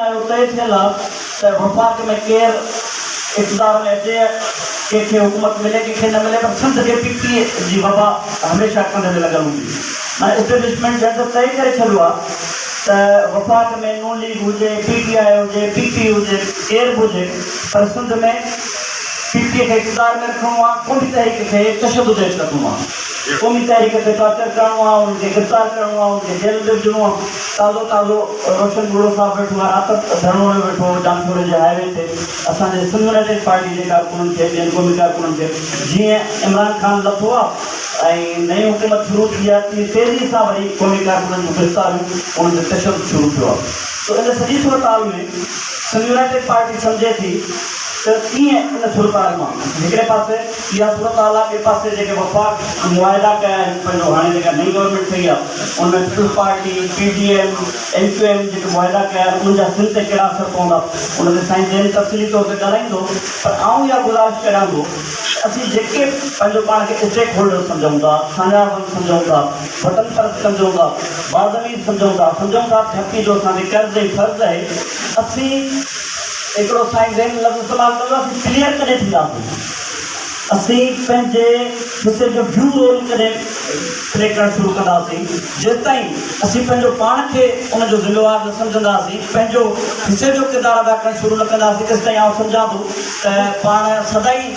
اهو طئي ٿيل آ ته وفاق ۾ ڪير اقتدار ۾ اچي، ڪنهن کي حڪومت ملي ڪنهن کي نه ملي پر سنڌ کي پي پي جي وبا هميشه ڪنڌ ۾ لڳل هوندي. معنيٰ اسٽيبلشمينٽ ڄڻ ته طئي ڪري ڇڏيو آ ته وفاق ۾ نون ليگ هجي، پي ٽي آء هجي، پي پي هجي، ڪير به هجي پر سنڌ ۾ پي پي کي اقتدار ۾ رکڻو آ، قومي تحريڪ کي تشدد هيٺ رکڻو آ. قومي تحريڪ کي ٽارچر ڪرڻو آ، انهن کي گرفتار ڪرڻو آ، انهن کي جيل ۾ وجهڻو آ. تازو تازو روشن ٻرڙو صاحب ويٺو آ، رات ڌرڻو هڻيو ويٺو هو ڄامشوري جي هاء وي تي اسان جي سنڌ يونائيٽيڊ پارٽي جي ڪارڪنن کي ٻين قومي ڪارڪنن کي جيئن عمران خان لٿو آ ۽ نئين حڪومت شروع ٿي آ تيئن تيزي سان وري قومي ڪارڪنن جون گرفتاريون انهن تي تشدد شروع ٿيو آ سو ان سڄي صورتحال ۾ سنڌ يونائيٽيڊ پارٽي سمجهي ٿي ته ڪيئن ان صورتحال مان هڪڙي پاسي اها صورتحال آهي، ٻئي پاسي جيڪي وفاق معاهدا ڪيا آهن پنهنجو هاڻي جيڪا نئين گورنمينٽ ٺهي آهي ان ۾ Peoples Party, P D M, M Q M جيڪي معاهدا ڪيا آهن انهن جا سنڌ تي ڪهڙا اثر پوندا ان تي سائين زين تفصيلي طور تي ڳالهائيندو پر آئون اها گذارش ڪريان ٿو ته اسين جيڪي پنهنجو پاڻ کي اسٽيڪ هولڊر سمجهون ٿا، ساڃاهه وند سمجهون ٿا، وطن پرست سمجهون ٿا، باضمير سمجهون ٿا، سمجهون ٿا ڌرتي جو اسان تي قرض ۽ فرض آهي، اسين هڪڙو سائين زين لفظ استعمال ڪيو آهي، اسين ڪليئر ڪڏهن ٿينداسين؟ اسين پنهنجي حصي جو ڊيو رول ڪڏهن پلي ڪرڻ شروع ڪنداسين؟ جيستائين اسين پنهنجو پاڻ کي ان جو ذميوار نه سمجهنداسين، پنهنجو حصي جو ڪردار ادا ڪرڻ شروع نه ڪنداسين، تيستائين آئون سمجهان ٿو ته پاڻ سدائين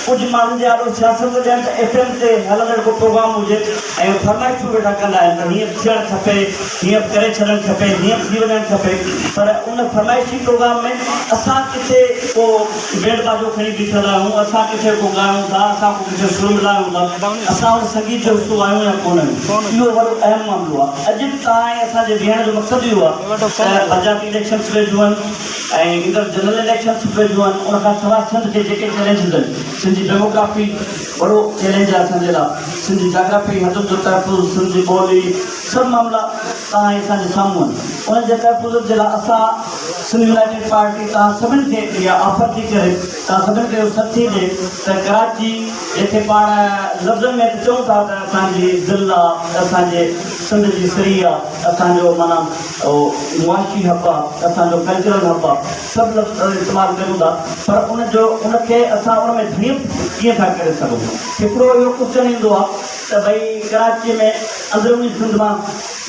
ڪجهه ماڻهن جي آڏو سياست ڄڻ ته ايف ايم تي هلندڙ ڪو پروگرام هجي ۽ فرمائشون ويٺا ڪندا آهن ته هيئن ٿيڻ کپي، هيئن به ڪري ڇڏڻ کپي، هيئن به ٿي وڃڻ کپي پر ان فرمائشي پروگرام ۾ اسان ڪٿي ڪو بينڊ باجو کڻي بيٺل آهيون، اسان ڪٿي ڪو ڳايون ٿا، اسان ڪو ڪٿي سر ملايون ٿا، اسان ان سنگيت جو حصو آهيون يا ڪونه آهيون، اهو وڏو اهم معاملو آهي. اڄ به توهان ۽ اسان جي ويهڻ جو مقصد اهو آهي ته پنجابي اليڪشنس ويجهو آهن ۽ ايندڙ جنرل اليڪشنس به ويجهو آهن، ان کان سواء سنڌ کي جيڪي چئلينجز آهن، سنڌ جي ڊيموگرافي وڏو چئلينج آهي اسان جي لاء، سنڌ جي جاگرافي حدن جو تحفظ، سنڌ جي ٻولي، سڀ معاملا توهان ۽ اسان جي سامهون آهن. انهن جي تحفظ جي لاء اسان سنڌ يونائيٽيڊ پارٽي توهان سڀن کي اها آفر ٿي ڪري، توهان سڀن کي اهو سڏ ٿي ڏئي ته ڪراچي جنهن کي پاڻ لفظن ۾ ته چئون ٿا ته اسان جي دل آ، اسان جي سنڌ جي سري آ، اسان جو معنيٰ اهو معاشي حب آ، اسان جو ڪلچرل حب آ، سڀ لفظ استعمال ڪريون ٿا پر ان جو ان کي اسان ان ۾ ڌڻيپ ڪيئن ٿا ڪري سگهون؟ هڪڙو اهو ڪوسچن ايندو آ ته ڀئي ڪراچيء ۾ اندروني سنڌ مان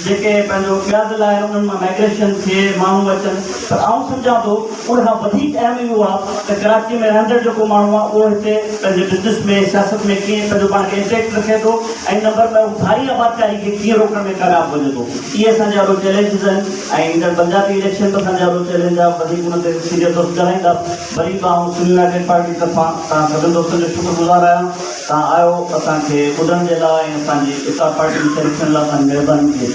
جيڪي پنهنجو ٻيا ضلعا آهن انهن مان مائگريشن ٿئي ماڻهو اچن پر آئون سمجهان ٿو ان کان وڌيڪ اهم اهو آهي ته ڪراچيء ۾ رهندڙ جيڪو ماڻهو آهي اهو هتي پنهنجي بزنس ۾ سياست ۾ ڪيئن پنهنجو پاڻ کي انٽيڪٽ رکي ٿو ۽ نمبر ٻه هو ڌاري آبادڪاري کي ڪيئن روڪڻ ۾ ڪامياب وڃي ٿو اهي اسان جا وڏو چئلينجز آهن ۽ ايندڙ بلدياتي اليڪشن به اسان جا وڏو چئلينج آهي وڌيڪ ان تي سينيئر دوست ڳالهائيندا وري به آئون سنڌ يونائيٽيڊ پارٽي طرفان توهان سڀني دوستن جو شڪر گذار آهيان. توهان آيو اسان کي ٻڌڻ جي لاء ۽ اسان جي اتحاد پارٽي ۾ شريڪ ٿيڻ لاء اسان جي مهرباني ٿئي.